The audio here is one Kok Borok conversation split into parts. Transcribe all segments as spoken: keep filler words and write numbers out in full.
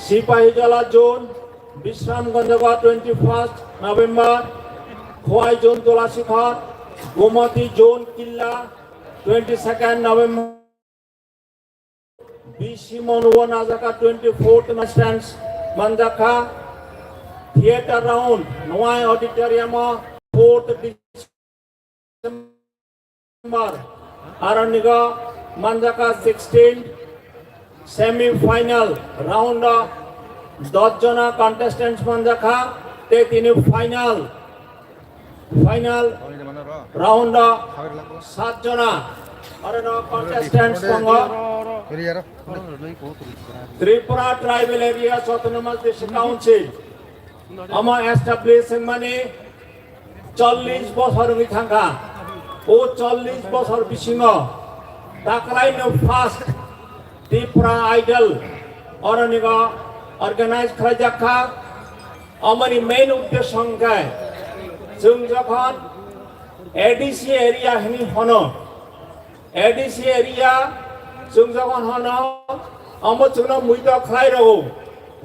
Sipahijala zone, Bisramganj twenty-first November, Khowai zone Tulasikhar, Gomati zone Killa twenty-second November, B C Monwo Najaka twenty-fourth Constance Manjaka, Theatre Round, Nwai Auditorium, fourth December, Aronigo Manjaka sixteen, semi final round o dos jona contestants manjakha, te tini final, final round o sat jona orono contestants tongo. Tripura Tribal Areas Autonomous District Council omo establish wngmani chollish bosor wngwi thangkha. O chollish bosor bisingo taklaino first Tipra Idol oronigo organize khlaijak kha. Omoni main uddesyo hwnkhe chwng jokhon A D C area hwnwi hono, A D C area chwng jokhon hono, omo chwngno muito khlai rwo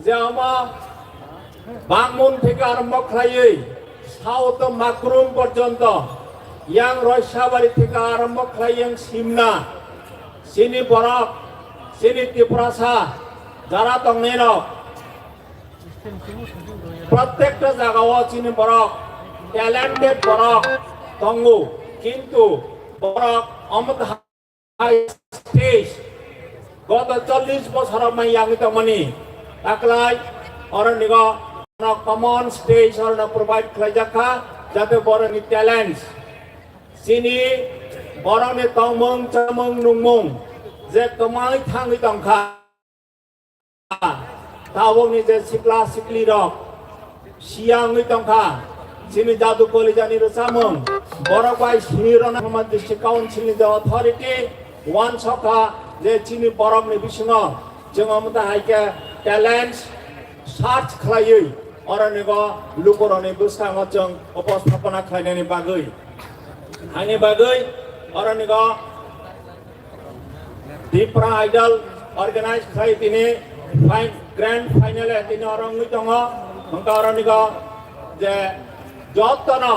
je omo Bangmung theke arombo khlaiwi South Makrum porjonto, yang Roisabari theke arombo khlai yang Simna, chini borok, chini Tiprasa jara tongnairok, prottekta jagao chini borok, talented borok tongo, kintu borok omo hai stage goto chollish bosor mai yangwi tongmani taklai oronigo common stage orno provide khlaijak kha, jate borokni talents, chini borokni tongmung chamung nungmung je kwmai thangwi tongkha. Tabukni je sikla sikli rok siya wngwi tongkha, chini jadu kolijani rwchapmung, borok bai sini rwna Homa District Council ni je authority wansokha je chini borokni bisingo chwng omo ta hai khe talents search khlaiwi oronigo lukurokni bwskango chwng uposthapona khlainani bagwi, haini bagwi oronigo Tipra Idol organize khlai tini fi-, grand final e tini oro wngwi tongo. Hwnkhe oronigo je jotono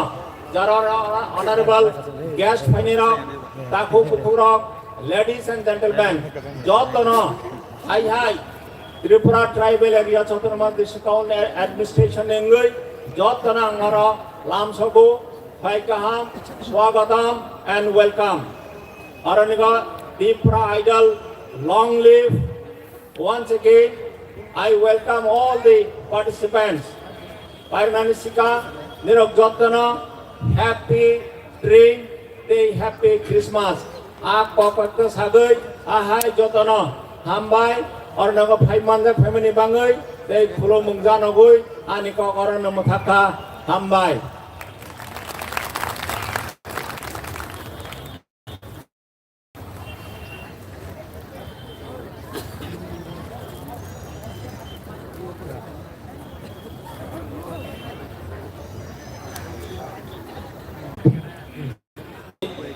jara oro honorable guest phainai rok, takhuk bukhuk rok, ladies and gentlemen, jotono hai hai Tripura Tribal Area Autonomous District Council Administration ni wngwi jotono ang oro lamsogo phai kaham, swagatam and welcome. Aronigo Tipra Idol, long live. Once again, I welcome all the participants. Pairnani sika nirok jotono happy dream tei happy Christmas. A kok kok sagwi ahai jotono hambai, ornogo phai manjak phaimani bangwi tei khulumung janogwi ani kok orono mwthakha, hambai.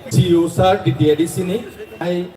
C E O sir, D T A D C ni, I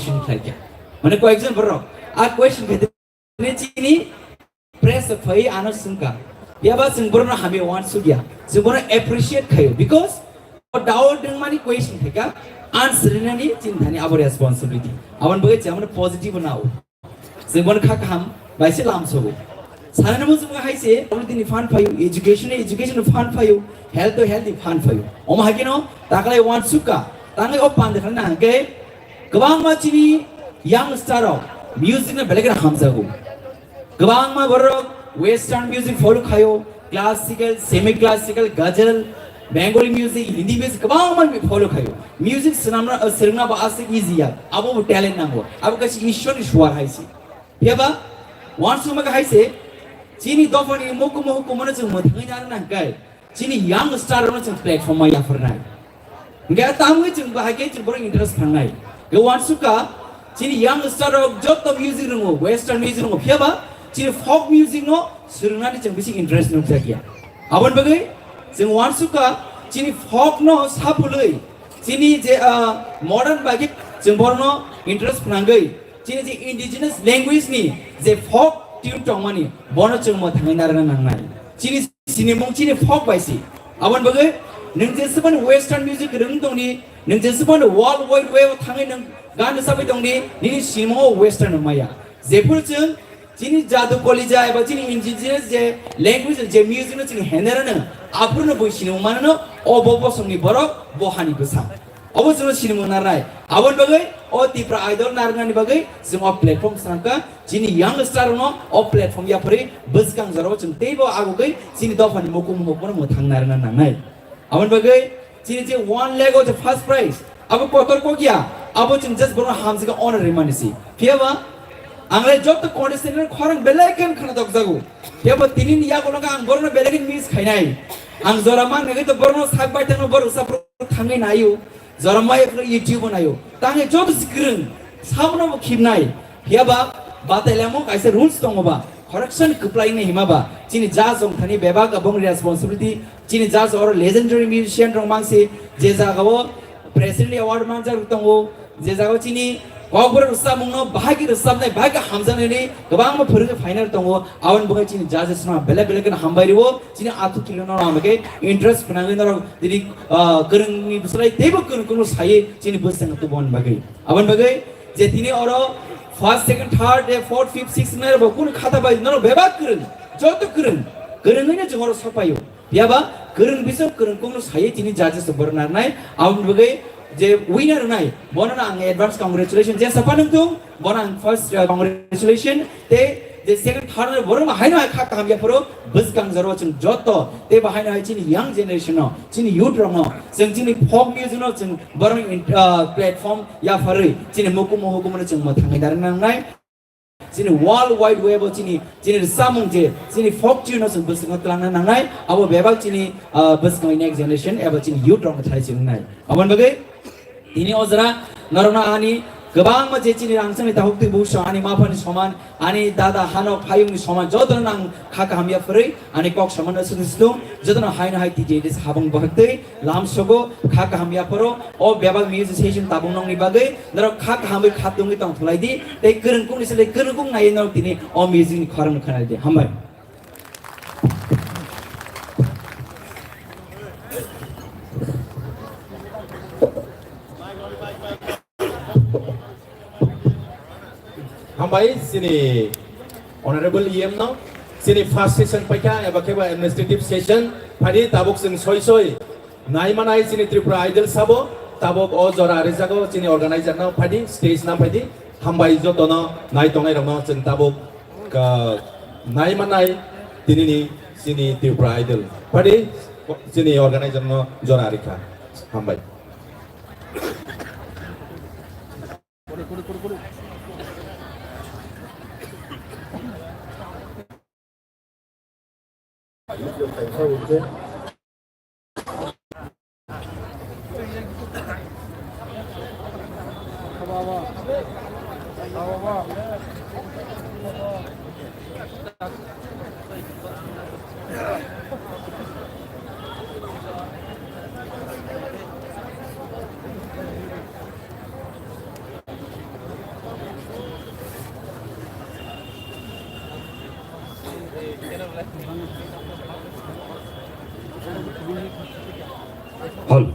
question khlaikha. Mane koyekjon borok a question khaitini chini press phai ano sungka. Yaba chwng borokno hamya wansukya. Chwng borokno appreciate khayo because o doubt nangmani question khaika answer rinani chini thani abo responsibility. Aboni bagwi chwng positive nao. Chwng bono kha kaham bai se lam sobo. Sanani muchungo hai se, politics ni fund phaio, education ni education ni fund phaio, health to health ni fund phaio. Omo hai kheno taklai wansukha, tangwi o pande khana hwnkhe kwbangma chini young star rok music no belai kheno hamjago. Kwbangma borok western music follow khaio, classical, semi classical, ghazal, Bengali music, Hindi music, kwbangma follow khaio. Music swnamna, uh, swrwngna bo aswk easy ya. Abo bo talent nango. Abo kaisa Ishwar ni suar hai se. Phiya ba, wansukma hai se, chini dopha ni mukumu hukumu no chwng mwthangwi narwkna hwnkhe, chini young star no chwng platform ma yapharnai. Hwnkhe tamwi chwng bahai khe chwng borok interest thangnai. Khe wansukha, chini young star rok joto music rwngo, western music rwngo, phiya ba chini folk music no swrwngnani chwng bisi interest nukjakya. Aboni bagwi chwng wansukha, chini folk no sapulwi, chini je, ah, modern bai khe chwng borokno interest phnangwi, chini je indigenous language ni je folk tune tongmani, bono chwng mwthangwi narwkna nangnai. Chini sinimung chini folk bai si. Aboni bagwi nwng jeswkmani western music rwng tongni, nwng jeswkmani world wide web o thangwi nwng gan rwchapwi tongni, nini sinimung o western wng maya. Jephuru chwng chini jadu kolija eba chini indigenous je language je music no chini henerano, aphuru no bui sinimung manano, o bo bosongni borok, bo hani bwsa. Obo chwngno sinimung narnai. Aboni bagwi o Tipra Idol narwknani bagwi chwng o platform swnamkha. Chini young star rokno o platform yapharwi bwskang jorao chwng teibo agugwi chini dophani mukumu hukumu mwthang narwkna nangnai. Aboni bagwi chini je one lakh o je first prize, abo kotor kokya, abo chwng just bono hamjwkhe honor rimani si. Phiya ba ang le joto contestant ni khorang belai khe khna dokjago. Phiya ba tini ni yago ang borokno belai khe miss khainai. Ang jora mang nagwi to borokno sak bai thangno borok sa thangwi naio. Jora maya phano YouTube o naio. Tangwi joto se kwrwng, sabono bo khibnai. Phiya ba, batailamo kaisa rules tongo ba. Correction kwplai ni hima ba. Chini judge wng thani bebak abong responsibility. Chini judge oro legendary musician rok mangsi, je jaga o President Award manjak tongo, je jaga o chini Kokborok rwchapmungno bahai khe rwchapnai, bahai khe hamjaknaini kwbangma phwrwngwi phainai tongo. Aboni bagwi chini judges no belai belai kheno hambai rwo. Chini athukilono rwna bagwi interest phnangwi norok tini, ah, kwrwngni bwswlai teibo kwrwng kwrwngno sai chini bwskango tuboni bagwi. Aboni bagwi je tini oro first, second, third, eh, fourth, fifth, sixth wngnai rokbo kunu khata bai norok bebak kwrwng, joto kwrwng, kwrwngwino chwng oro sopaio. Phiya ba kwrwng bising kwrwng kungno sai tini judges borok narnai, aboni bagwi je winner wngnai, bono ang advance congratulation, je sapa nung tung, bono ang first, uh, congratulation, te je second, third wngnai borok ma haino hai kha kaham yapharo bwskang jaro chwng joto, te ba haino hai chini young generation no, chini youth rok no, chwng chini folk music no chwng borok, uh, platform yapharwi chini mukumu hukumu no chwng mwthangwi narwkna nangnai. Chini world wide web o chini, chini rwchapmung je, chini folk tune no chwng bwskango twlangna nangnai, abo bebak chini, ah, bwskango next generation eba chini youth rok no thai chwng wngnai. Aboni bagwi tini o jora norokno ani kwbangma je chini rangchakni takhuk twi buso ani maphani soman, ani dada hanok hayungni soman jotono ang kha kaham yaphurwi ani kok soman no swtwi swtung jotono haino hai tiji tiji habang bahaktwi lam sogo kha kaham yapharo o bebak music session tabung nokni bagwi norok kha kahamwi kha tungwi tong thulai di tei kwrwngkung ni sle kwrwngkung nai norok tini o music ni khorang khwnai di hambai. Hambai chini Honorable E M no, chini first session paikha eba khe ba administrative session, phadi tabuk chwng soi soi nai manai chini Tripura Idol sabo, tabuk o jora rijago chini organizer no phadi stage na phadi, hambai jotono nai tongnai rokno chwng tabuk, ah, nai manai tinini chini Tripura Idol phadi chini organizer no jora rikha, hambai. Hol.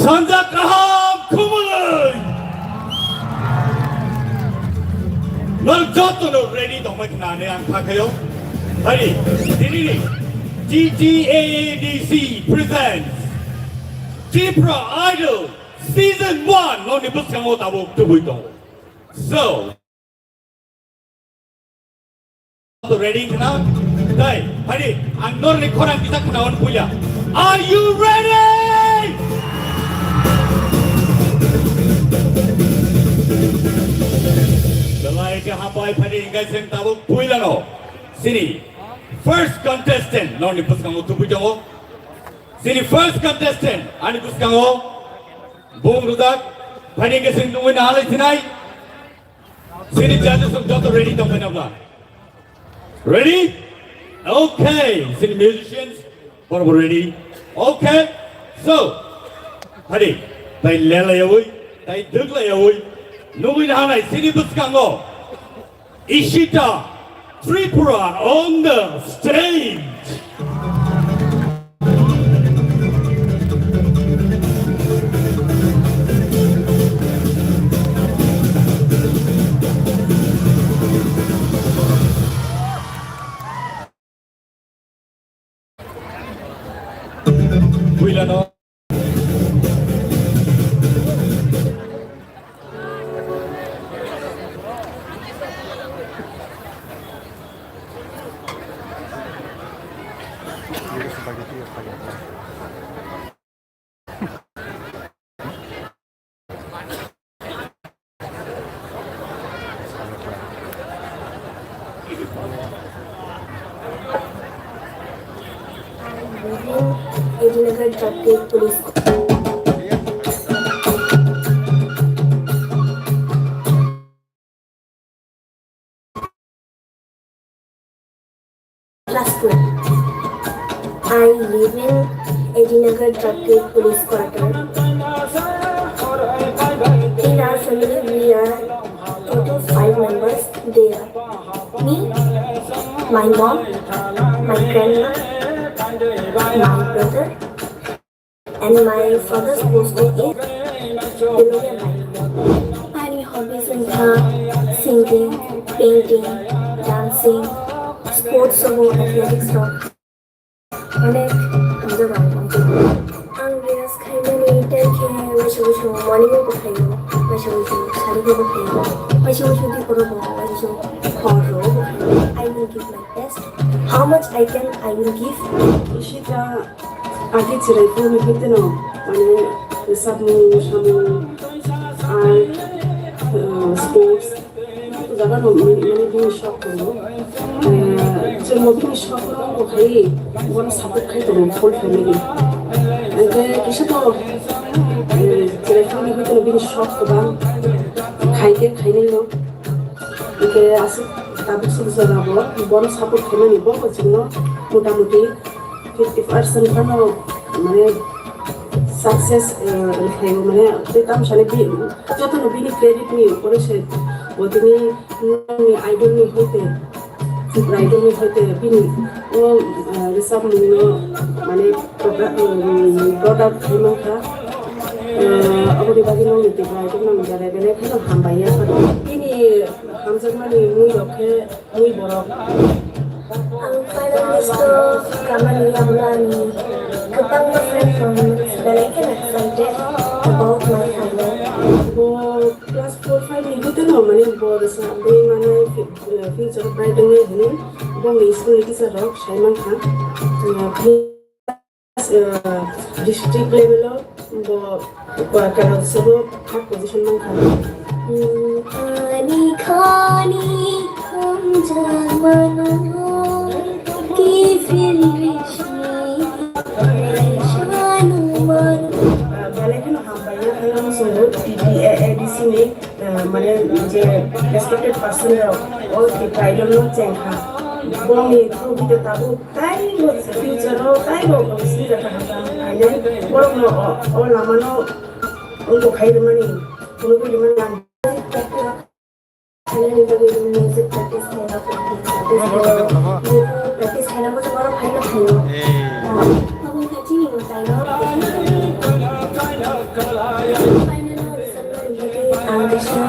Sanja kaham khumulwi. Nol jotono ready tongbai khnani ang thakhayo. Hari, dinini T T A A D C presents Tipra Idol Season one noni bwskango tabuk tubui tongo. So, ready khna? Dai, hari, ang norni khorang kisa khnaon puya. Are you ready? Belai ke hapai phani ingkai seng tabuk puilano. Sini, first contestant, norni bwskango tubui tongo. Sini first contestant, ani bwskango bung rujak, phani ingkai seng nungwi nahalai sinai. Sini judges rok joto ready tongbai nabla. Ready? Okay. Sini musicians, borok ready? Okay. So, hari, tai lelayawi, tai dwglayawi, nugwi nahanai sini bwskango Ishita Tripura on the stage. Puilano. Eighty-nine Traffic Police. Class twelve. I live in Edinagar Traffic Police Quarter. In our family, we are total five members. They are me, my mom, my grandma, my brother, and my father's post is Bilonia Bike. Ani hobbies wngkha singing, painting, dancing, sports rok, athletics rok. Onek hamjak ang. Ang riyaz khaimani time khe waisa waisa morning o bo khaio, waisa waisa sari o bo khaio, waisa waisa dipor o bo, waisa waisa hor o bo khaio. I will give my best. How much I can, I will give. Ishita agi chwrai phuru ni hwnkhe no, mane, rwchapmung, mosamung, art, uh, sports, joto jaga no, mane, mane bini shok tongo. Uh, je mo bini shok no bo khai, bono support khai tongo full family. Hwnkhe kisa to, uh, chwrai phuru ni hwnkhe no bini shok kwbang, khai khe khainai no. Hwnkhe aswk tabuk swk jora bo bono support khaimani, bo bo chwngno mota moti fifty percent phano mane success, eh, rwkhlaio, mane tei tamo sani bi-, jotono bini credit ni oro se bo tini nini idol ni hoite, idol ni hoite bini o, eh, rwchapmung no mane progra-, um, product khai mankha. Eh, aboni bagwi nokni Tipra Idol no belai belai kheno hambai ya. Bini hamjakmani mui rok khe mui borok. Ang final list o kamani yagulo ani kwbangma friend from belai kheno excited about my final. Bo class four five ni bwtano mane bo rwchapwi mane fi-, eh, future bright wngnai hwnwi bongni school ni teacher rok sai mankha. Eh, District level o Bo Kuakar sabo third position mankha. Ani khani khamjakmano kifil bisi shanu mano. Belai kheno hambai ya, kheno chwng T T A A D C ni, ah, mane je respected person rok o Tiprailo no chengkha. Bongni through video tabuk taibo future o taibo sida kaham kaham khainai. Borok no o, o lama no wngkok khai rwmani, phunugwi rwmani ang. Khainani bagwi music practice khaina, practice khaina, practice khaina, bo chwng oro khaina khaio. Abo wngkha chini mwtai no. Ang kaisa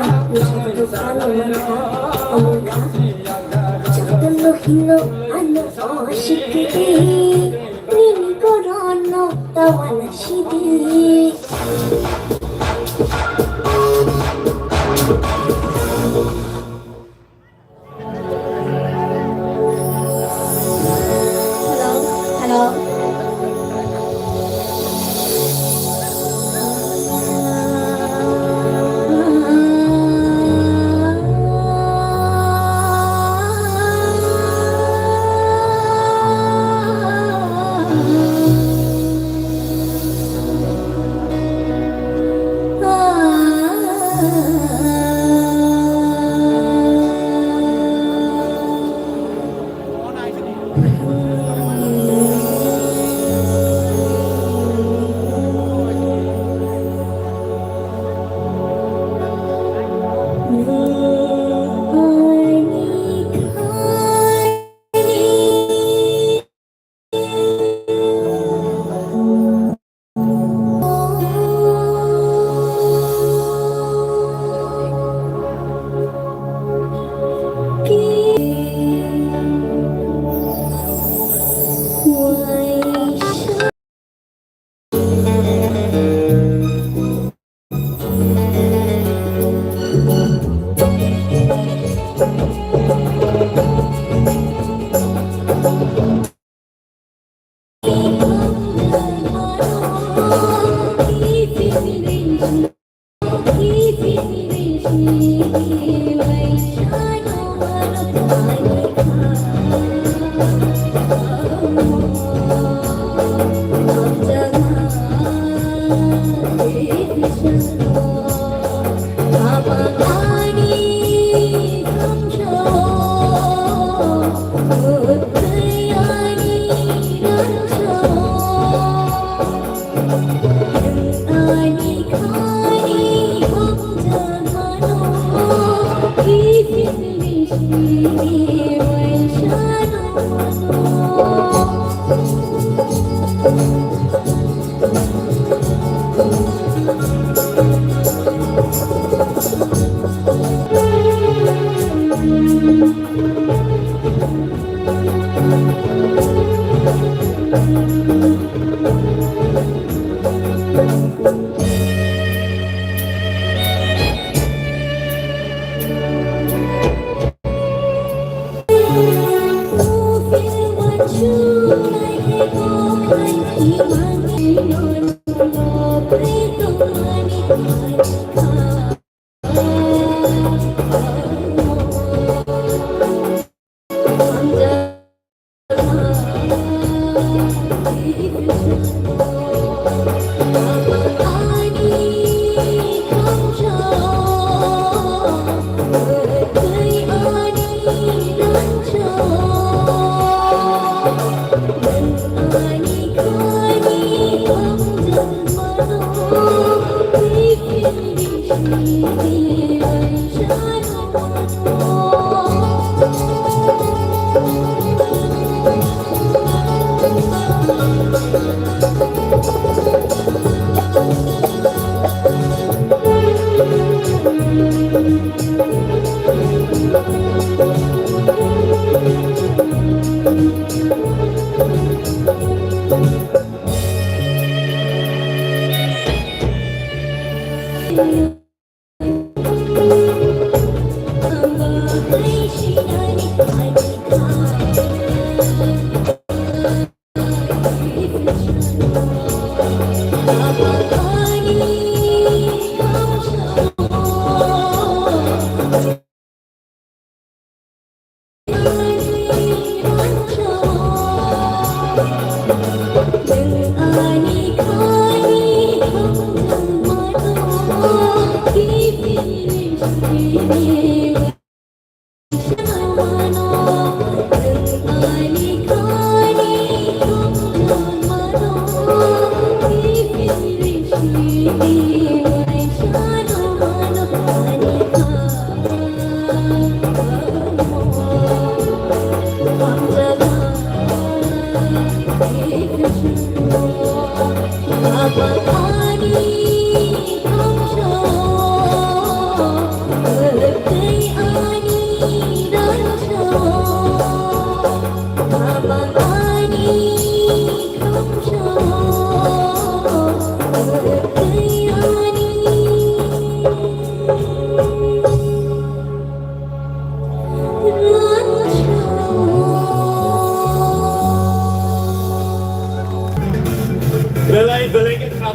nini koron no tawana sidi. Hello, hello.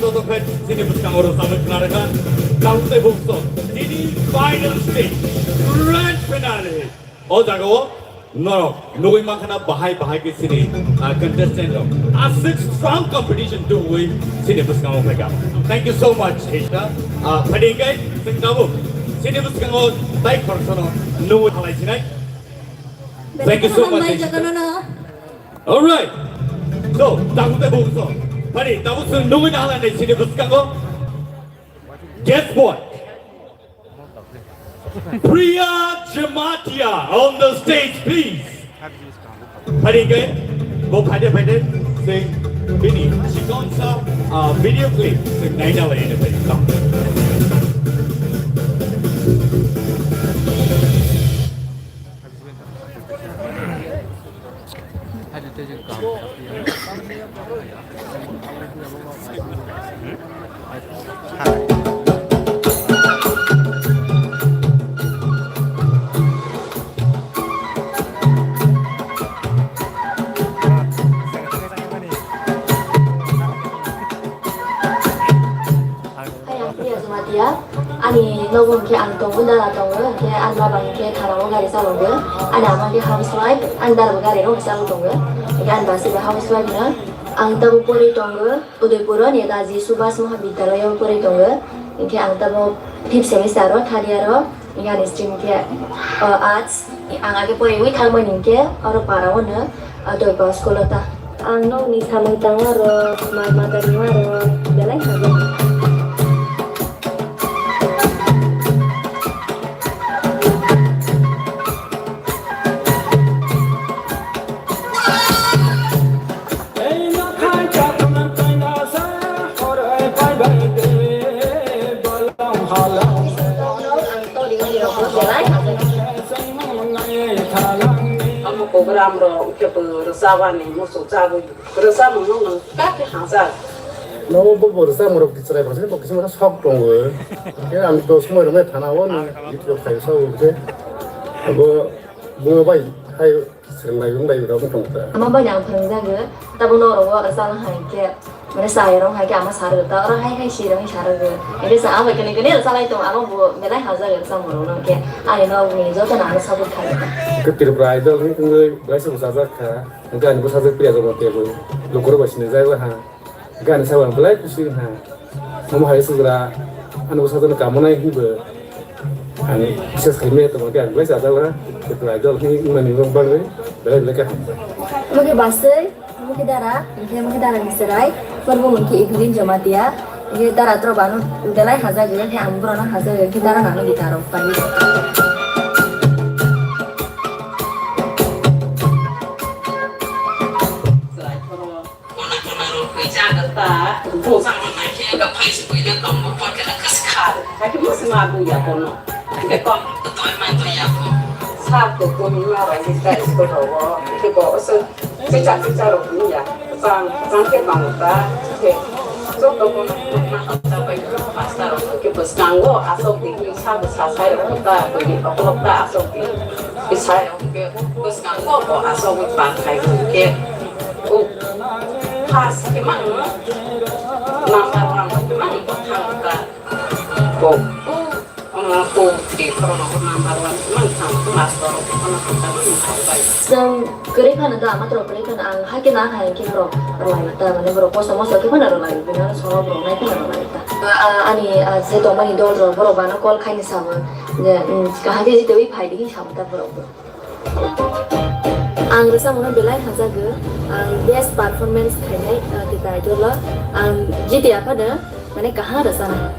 Joto khe chini bwskango rwchapmung khna rwkha. Tabuk tei bukso chini final stage, grand finale. O jagao norok nugwi mankha na bahai bahai khe chini, ah, contestant rok aswk strong competition tubui chini bwskango phaikha. Thank you so much, Krishna. Ah, phaidi khe chwng tabuk chini bwskango tai khoroksa no nugwi halai sinai. Thank you so much, Krishna. All right. So, tabuk tei bukso. Phaidi, tabuk chwng nugwi na halai nai chini bwskango. Guess what? Priya Jamatia on the stage, please. Phaidi khe, bo phaidi phaidi, chwng bini chikon sa, ah, video clip, chwng naina lai ni phaidi. Come. Hai, ang Priya Jamatia. Ani nogo hwnkhe ang tongo, dara tongo, hwnkhe ani baba hwnkhe thanao gari chalogo. Ani ama hwnkhe housewife, ani dara bo gari rok chalo tongo. Hwnkhe ani bwsai bo housewife no. Ang tabuk pori tongo Udaipur o, Netaji Subhas Mahavidyalaya o pori tongo. Hwnkhe ang tabuk fifth semester o, third year o. Hwnkhe ani stream khe, o, arts. Ang age poriwi thangmani hwnkhe oro para o no. Adoi ba school o ta. Ang nokni samung tangma rok, mal mata rima rok, belai sajak. Belai sajak. Omo program rok khe bo rwchabani muchung chabwi rwchabmung no nwng kha khe hamjak. Nogo bo bo rwchapmung rok chwrai bwsani bo kisa misa sok tongo. Khe ang to somoi rwmai thana o nwng YouTube khai sa o khe bo bo bai hai swrwng lai wng lai rok tong ta. Ama bai ang phwrwngjago, tabuk norok o rwchapna hai khe. Mane chayarok hai khe ama sarwk ta, oro hai hai sirok hi sarwk. Hingke sa ama kene kene salai tong, amo bo belai hajak samung rok no khe ani nokni joto no ano support khlai. Hingke Tripura Idol ni tungwi belai se bwsajak kha. Hingke ani bwsajak Priya Jamatia bo lukurok bai sinijak ha. Hingke ani sabo belai kusi ha. Omo hai sugra ani bwsajak no kamonai hinwi bo. Ang bises khaimaya tongma khe ang belai chajak laha, Tripura Idol hwnwi wngmani bagwi belai belai khe hambai. Omo khe bwsai, omo khe dara, hingkhe omo khe dara ni chwrai, omo khe Evelyn Jamatia, hingkhe dara tro bano belai hajak, hingkhe ang borokno hajak, hingkhe dara nang guitar rok pai. Kona kona rok kwi jaga ta, bujang rok nai khe ga phai se kwi de tong bo, pon khe na khaskha. Hakhe musi ma bu ya kono. Hakhe kom to toy man to ya ko. Sa ko ko ni ma rai ni ta isko ro wo. Khe bo so chicha chicha rok ni ya. Chang chang khe bang ta. Khe so to kono ma ha ta bai ko pasta rok khe bo skango asok di sa bo sa sai rok ta ko ni oklok ta asok di. Sai rok khe bo skango bo asok wi pa khai khe. O, pass khe mang, number one khe mang, bwkhang kha. Bo, o, omo ko de khoro no number one khe mang thang, master rok khe phano thang thang mang thang bai. Chwng kwrwi phano da, matro kwrwi phano ang hakhe na hai khe borok rwlai ta, mane borok kosto mosto khe phano rwlai, bini ano solo borok nai phano rwlai ta. A, a, ani, a, je tongmani dol rok borok bano call khaini sabo je, um, kaham khe jitwi phai di hinwi sabo ta borok bo. Ang rwchapmungno belai hamjakgo, ang best performance khainai, ah, Tripura Idol o ang jiti aphano, mane, kaham rwchapnai.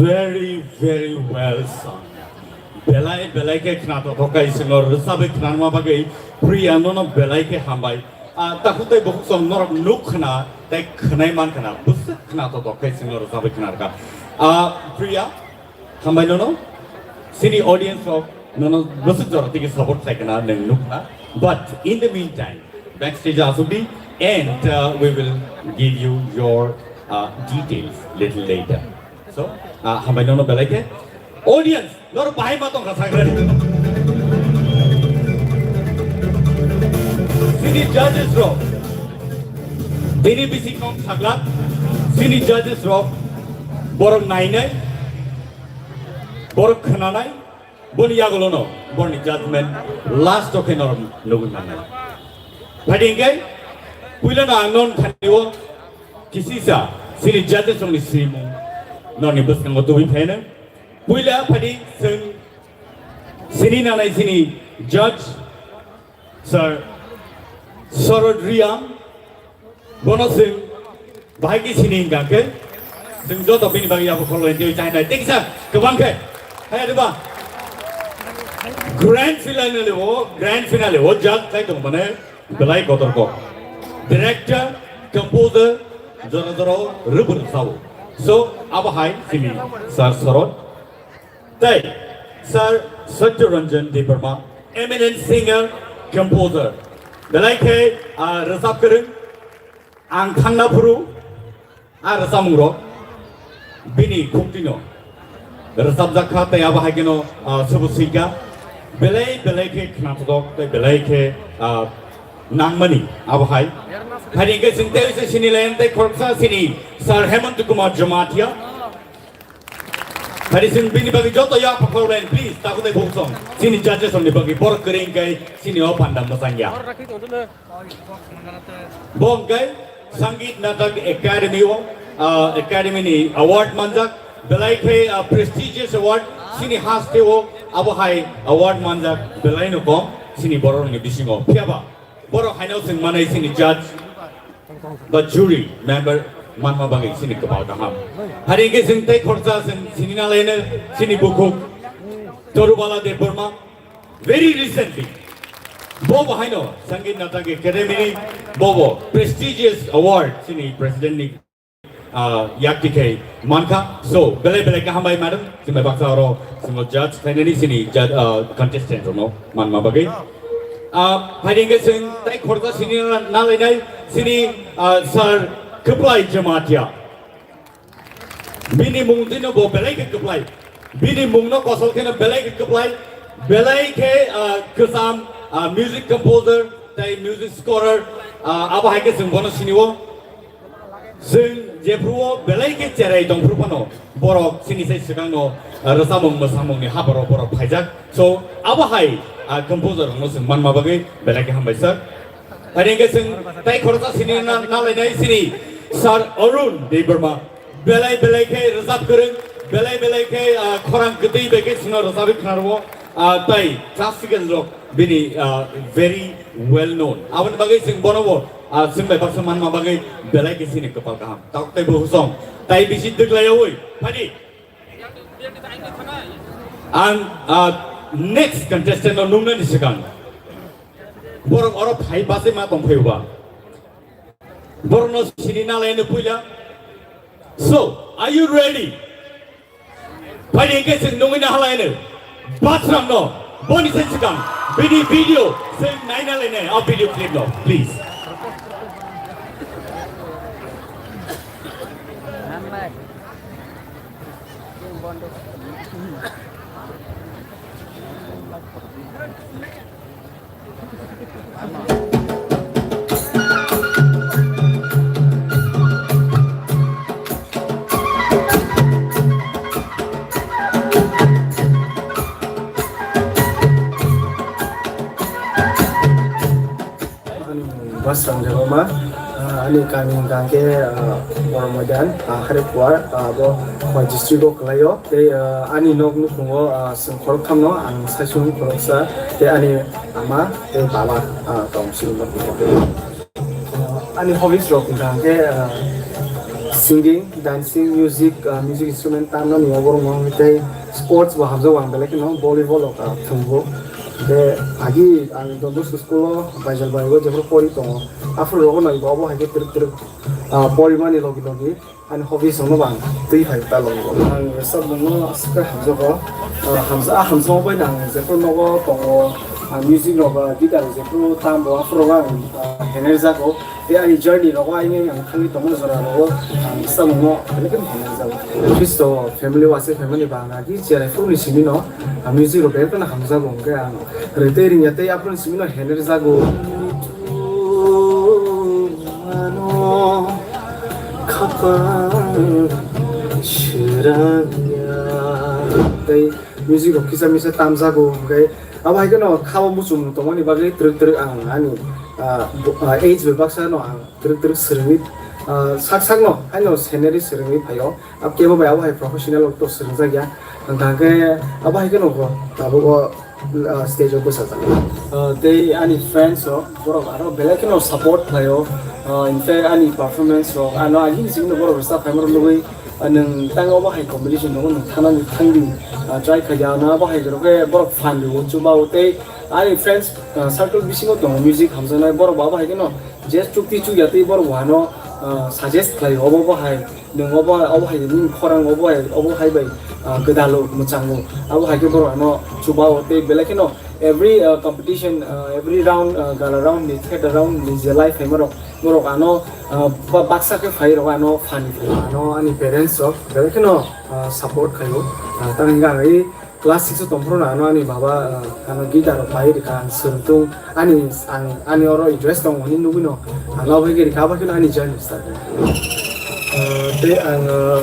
Very, very well sung. Belai, belai khe khna tothok khai swngo, rwchabwi khnarma bagwi Priya nono belai khe hambai. Ah, takhuk tei bukhuk song norok nuk khna tei khwnai man khna, bwswk khna tothok khai swngo rwchabwi khnarkha. Ah, Priya, hambai nono, chini audience rok nono bwswk jora tigi support khlai khna nwng nuk khna. But in the meantime, backstage asukdi and, uh, we will give you your, uh, details little later. So, uh, hambai nono belai khe. Audience, norok bahai ma tongkha sakhe. Chini judges rok, bini bising kong sakla, chini judges rok, borok nainai, borok khnanai, boni yagulono, borni judgment last o khe norok nugwi mannai. Phaidi hwnkhe, puilano ang non khanio kisisa chini judges rokni swimung norni bwskango tubui phaino. Puila phaidi chwng sini nanai chini judge Sir Sorod Riya, bono chwng bahai khe sini hwnkha khe, chwng joto bini bagwi abo khoroknwi twiwi chainai. Tengsa kwbang khe, hai diba? Grand finale o, grand finale o judge khai tong mane belai kotor kok. Director, composer, jora jora rwbwrwk sao. So, abo hai sini Sir Saron. Tei Sir Satya Ranjan Debbarma, eminent singer, composer. Belai khe, ah, rwchap kwrwng, ang thangna phuru, ah, rwchapmung rok bini khuktino rwchapjak kha, tei abo hai kheno, ah, subu swika. Belai, belai khe khnathok, tei belai khe, ah, nangmani abo hai. Hai hwnkhe chwng tei se sini line tei khoroksa sini Sir Hemant Kumar Jamatia. Phari chwng bini bagwi joto yak pakhor line, please, takhuk tei bukhuk song. Chini judges rokni bagwi borok kwrwi hwnkhe chini o panda mwchangya. Bo hwnkhe Sangeet Natak Academy o, ah, Academy ni award manjak, belai khe, ah, prestigious award, chini haste o abo hai award manjak belai no kom chini borok rokni bisingo. Phiyaba borok haino chwng manai chini judge ba jury member manma bagwi chini kwpal kaham. Hari hwnkhe chwng tei khoroksa chwng sini nalaino chini bukhuk Torubala Debbarma. Very recently, bo bo haino Sangeet Natak Academy ni bo bo prestigious award chini president ni, ah, yak tikhe mankha. So, belai belai kaham bai madam, chwng bai baksa oro chwng judge khlainani chini judge, ah, contestant rokno manma bagwi. Ah, phai hwnkhe chwng tei khoroksa sini na-, nalainai chini, ah, Sir Kwplai Jamatia. Bini mung tino bo belai khe kwplai. Bini mungno kosol kheno belai khe kwplai. Belai khe, ah, kwcham, ah, music composer tei music scorer, ah, abo hai khe chwng bono sinio. Chwng jephruo belai khe cherai tongphru phano borok chini sai swkangno, ah, rwchapmung mwsamungni haboro borok phaijak. So, abo hai, ah, composer rokno chwng manma bagwi belai khe hambai sir. Ani hwnkhe chwng tei khoroksa sini na-, nalainai chini Sir Arun Debbarma. Belai belai khe rwchap kwrwng, belai belai khe, ah, khorang kwtwi bai khe chwngno rwchapwi khnarwo, ah, tei classical rok bini, ah, very well known. Aboni bagwi chwng bono bo, ah, chwng bai baksa manma bagwi belai khe chini kwpal kaham. Tok tei bukhuk song tei bisi twklaiyaui phadi. Ang, ah, next contestant no nungnani swkang borok oro phai bachai ma tongphai ba. Borokno sini nalaino puila. So, are you ready? Phai hwnkhe chwng nungwi nahalaino. Bathroom no, boni se swkang, bini video, chwng naina lainai, a video clip no, please. Ani mung Basrang Debbarma, ah, ani kami hwnkha khe, ah, Boromaidan, ah, Harikuar, ah, bo Khowai district o kwlaio. Tei, ah, ani nok nukhungo, ah, chwng khoroktham no, ang saichung khoroksa, tei ani ama tei baba, ah, tong chini nok nukhungo. Ah, ani hobbies rok hwnkha khe, ah, singing, dancing, music, ah, music instrument tamnani oborok no tei sports bo hamjago ang belai kheno volleyball rok, ah, thwngbo. Tei agi ang Don Bosco school o Baijal bai o jephru pori tongo. Aphuru rogo nai bo obo hai khe twrwk twrwk, ah, porimani logi logi ani hobbies rokno bo ang twi phai ta logi logi. Ang rwchapmungno aswk khe hamjago. Ah, hamja-, ah, hamjakma bai no ang jephru nogo tongo, ah, music rok, ah, guitar jephru tambo aphuru rogo ang, ah, henerjago. Tei ani journey rogo aini ang thangwi tongma jora rogo ang samungno belai kheno hamjakgo. At least o family o ase, family ba ang agi cherai phuru ni simi no ang music rok belai kheno hamjakgo, hwnkhe ang rwtwi ringya tei aphuru ni simi no henerjago. Ano khapang srangya. Tei music rok kisa misa tamjago, hwnkhe abo hai kheno khao muchung tongmani bagwi twrwk twrwk ang ani, ah, bo-, ah, age bai baksa no ang twrwk twrwk swrwngwi, ah, sak sakno haino scenery swrwngwi phaio. Abo kebo bai abo hai professional rok to swrwngjak ya. Hwnkha khe abo hai kheno bo tabuk o, ah, stage o bwsajak. Ah, tei ani friends rok, borok aro belai kheno support khlaio. Ah, in fact, ani performance rok, ano agini simi borok rwchap phaima rok nugwi, ah, nwng tang obo hai competition tongo, nwng thanani thangdi, ah, try khaidi, ano abo hai rok khe borok phan rwo, chuba o tei ani friends, ah, circle bisingo tongo music hamjaknai, borok bo abo hai kheno je chukti chukya tei borok bo ano, ah, suggest khlai, obo bo hai, nwng obo, obo hai nini khorang obo hai, obo hai bai, ah, gwdalo mwchango, abo hai khe borok ano chubao tei belai kheno every, ah, competition, ah, every round, ah, gala round ni, theater round ni je live hai borok, borok ano, ah, ba-, baksa khe phai rok ano phani phai. Ano ani parents rok belai kheno, ah, support khaio. Ah, tamni hwnka ang i class six o tongphuru no ano ani baba, ah, ano guitar rok pai rikha, ang swrwngthung, ani, ang, ani oro interest tong hwnwi nugwi no, ano abo hai khe rikha, abo kheno ani journey start. Ah, tei ang, ah,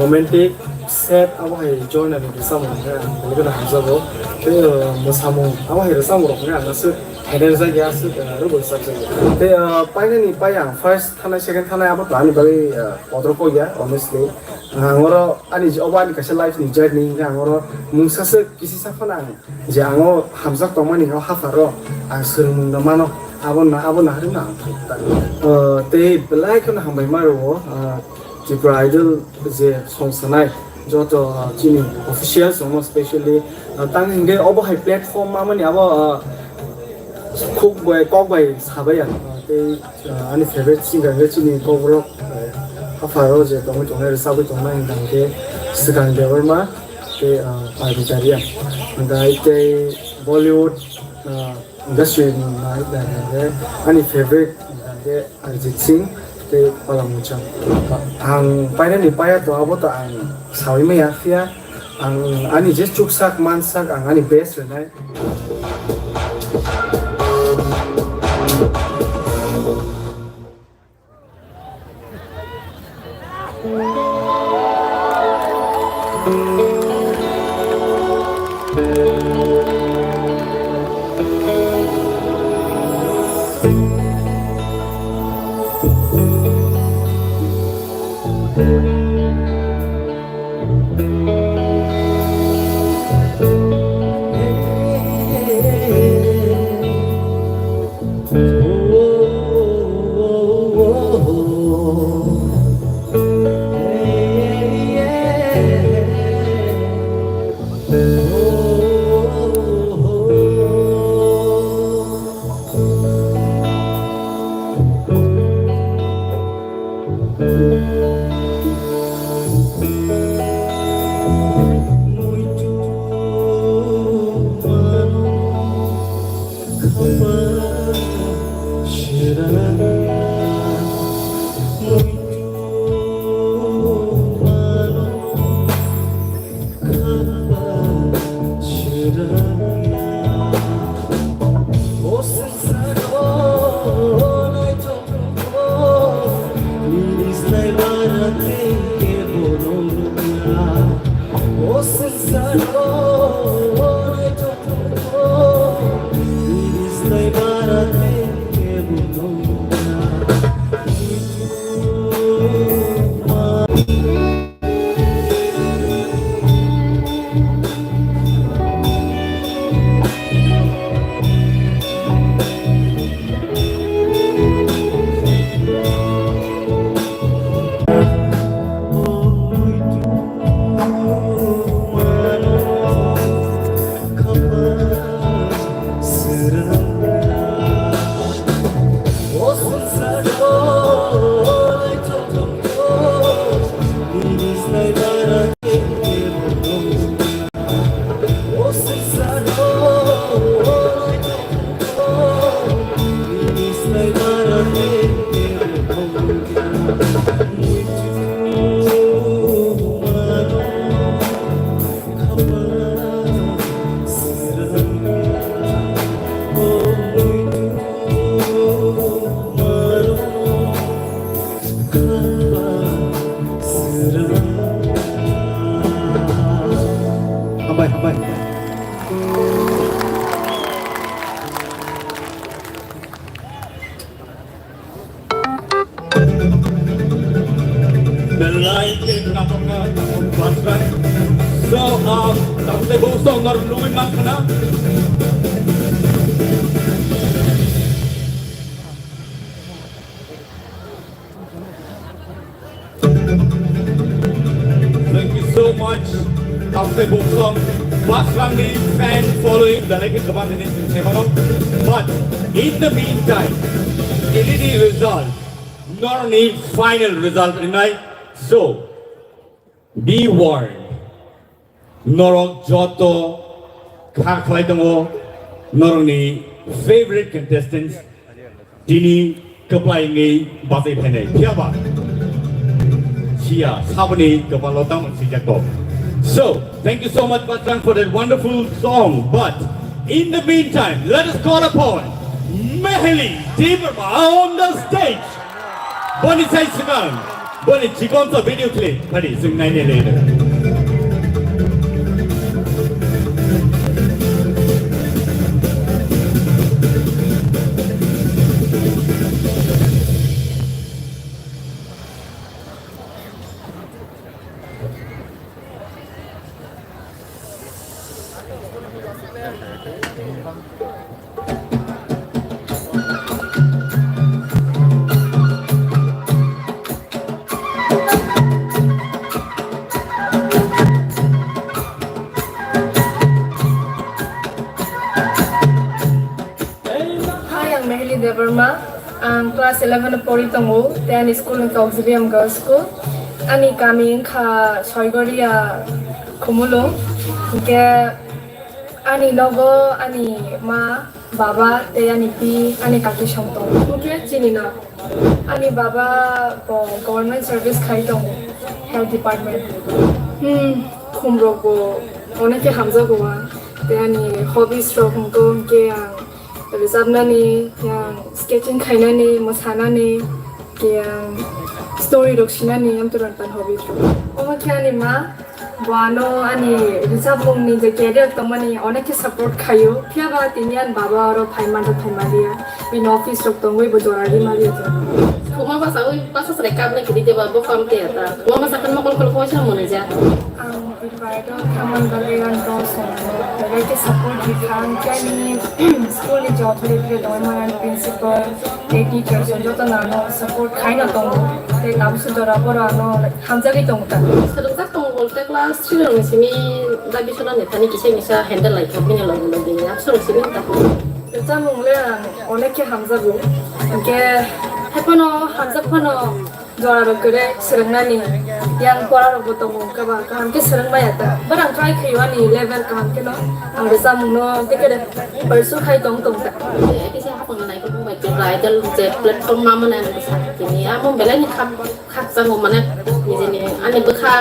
romantic, sad abo hai genre ni rwchapmung khe ang belai kheno hamjago. Tei, ah, mwsamung abo hai rwchapmung rok khe ang aswk henerjak ya, aswk, ah, rwgwi rwchapjago. Tei, ah, painani pai ang first thanai, second thanai abo to ani bagwi, ah, kotor kok ya, honestly. Ang oro ani je-, obo ani kaisa life ni journey hwnka ang oro mungsa se kisi sa phano ang je ang o hamjak tongmani o hapharo ang swrwngmung no mano abo na, abo naharwi no ang thangkha. O, tei belai kheno hambai ma rwo, o, Tripura Idol je song sanai joto, o, chini officials rokno specially, o, tang hingke obo hai platform mamani abo, o, khuk bai kok bai sabai ang, o, tei Ah, ani favorite singer khe chini Kokborok, eh, hapharo je tongwi tongnai, rwchabwi tongnai hwnkha hwnkhe Swkang Debbarma tei, ah, Pavita Reang. Hwnkha tei Bollywood, ah, industry ni nai, nai, nai, ani favorite hwnkha hwnkhe Arijit Singh tei Palamuchang. Ang painani paya to abo to ang sawi maya phiya ang ani je chuksak mansak ang ani best rwnai. Hambai, hambai. Belai khe khna tongkha, khna tongkha. So, ah, tamle bo song nor nugwi man khna. Thank you so much. Tamle bo song, Basrangni fan following, belai khe kwbang tini sing se mano. But in the meantime, ini ni result, Norokni final result wngnai. So, be warned. Norok joto kha khlai tongo, norokni favorite contestants tini kwplai wngwi bachai phainai. Phiyaba siya saboni kwpalo tamo swijak kok. So, thank you so much, Batrang, for that wonderful song. But in the meantime, let us call upon Meheli Debbarma on the stage. Boni sai swkang, boni chikon sa video clip, phari swng nai nai le. Hai, ang Meheli Debbarma. Ang class eleven o pori tongo, tei ani school wngkha Auxilium Girls School. Ani kami wngkha Soigoria Khumulwng. Hinkhe ani nogo ani ma, baba tei ani pi, ani kaki song tongo. Hinkhe chini no ani baba bo government service khai tongo, health department. Hmm, khumrok bo onek khe hamjago ang. Tei ani hobbies rok wngkha hinkhe ang rwchapnani, yang sketching khainani, mwsanani, yang story rok sinani, amtwrwng tan hobby rok. Omo khe ani ma, bo ano ani rwchapmungni je career tongmani onek khe support khaio, phiyaba tini ani baba oro phaimanta phaimaliya, bini office rok tongwi bo jora rimaliya. Khuma basa ui basa chwrai kapnai kiri deba bo kam te ta. Khuma basa kan mokol kol koisa mwnai ja. Ang Pride o thamani bagwi ang dol song belai khe support rikha, ang ani school ni je authority rok tongwi mani principal tei teachers rok joto no ano support khaino tongo, tei tabukhe jora borok ano hamjagwi tongo ta. Swrwngjak tongo bolte class three rokni simi dabi sona ni thani kisa misa handle lai kha bini logi logi ni absor simi ta. Chamung le ang onek khe hamjago, hinkhe haiphano hamjak phano. Jora rok kwrwi swrwngnani yang pora rok bo tongo, kaba kaham khe swrwng maya ta. But ang try khaio ani level kaham kheno ang rwchapmung no tei khe pursue khai tong tong ta. Kisa hapang nai ko bai te idol je platform ma mane ang sa tini amo belai ni khap khakchang mane nijeni ani bwkha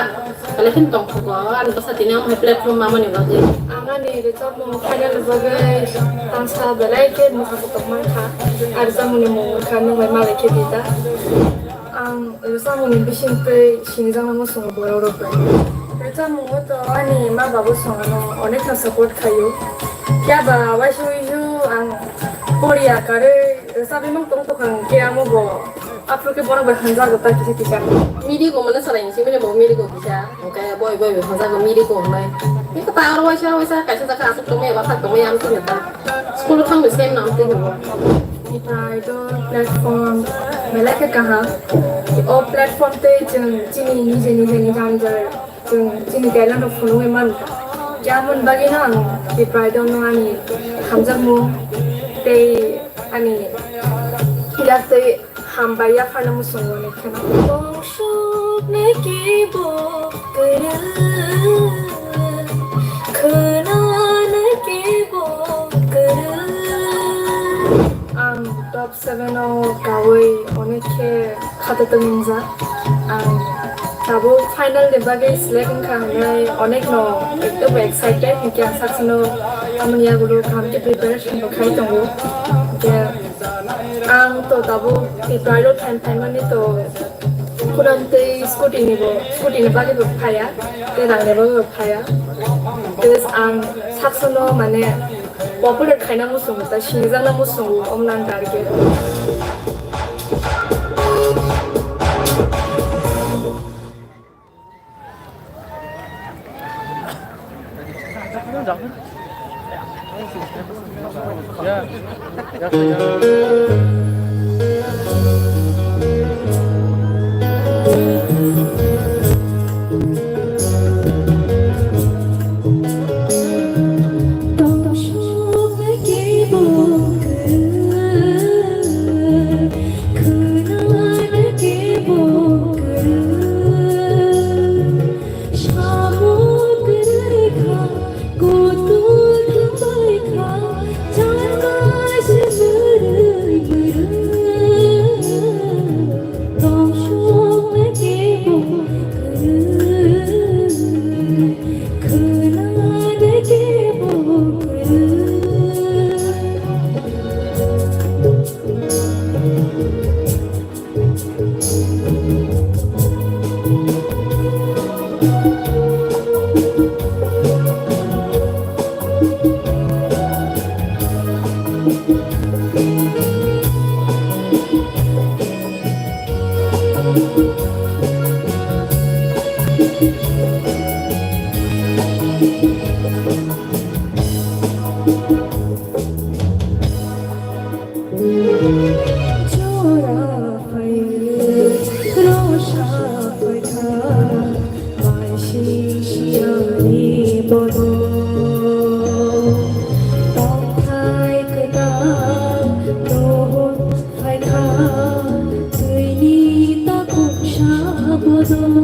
belai khe tong kho ani bwsa tini amo platform ma mane bagwi. Ang ani rwchapmung final bagwi tangsa belai khe mwkhang tong man kha. Ar rwchapmung ni mung kha nung bai malai khe di ta. Ang rwchapmungni bisingtwi sinijaknai muchungo borok rok bai. Rwchapmungo to ani ma babo songano onekno support khaio. Phiya ba waisa waisa ang poriya karwi rwchapwi mang tong tongkha hwnkhe amo bo aphuru khe borok bai hamjago ta kisa kisa. Miri go mane chwrai hinwi mane bo miri go kisa hwnkhe boi boi bai hamjago miri go hwnwi. Bikhe ta aro waisa waisa kaisa jaka aswk tongmani eba thak tongmani ang tini ta. School o thangwi sem nam twi hwnwi. Pride o platform belai khe kaham. O platform tei chwng chini nije nije ni ganjal chwng chini talent rok phunugwi mano. Khe amoni bagwino ang tei Pride o no ani hamjakmung tei ani yak tei Hambai yapharno muchungo ni kheno. Tongthoknai kebo kwrwi, khwnanai kebo kwrwi. Ang top seven o kaui onek khe khatatwng wngjak. Ang tabuk final ni bagwi select wngkha hwnwi onek no ekdom excited, hinkhe ang saksa no amoni yagulo kaham khe preparation bo khai tongo. Hinkhe Ang to tabuk Tipra rok phan phaimani to khuna tei scooty ni bo, scooty ni bagwi bo phaya, tei rang ni bagwi bo phaya. Tei ang saksa no mane popular khaina muchungo, ta sinijakna muchungo, omo nang target. Chora phai, rosa phai kha, mai sing siani bono. Tongthai kwtal, dohon phai kha, twini takhuk sa bono.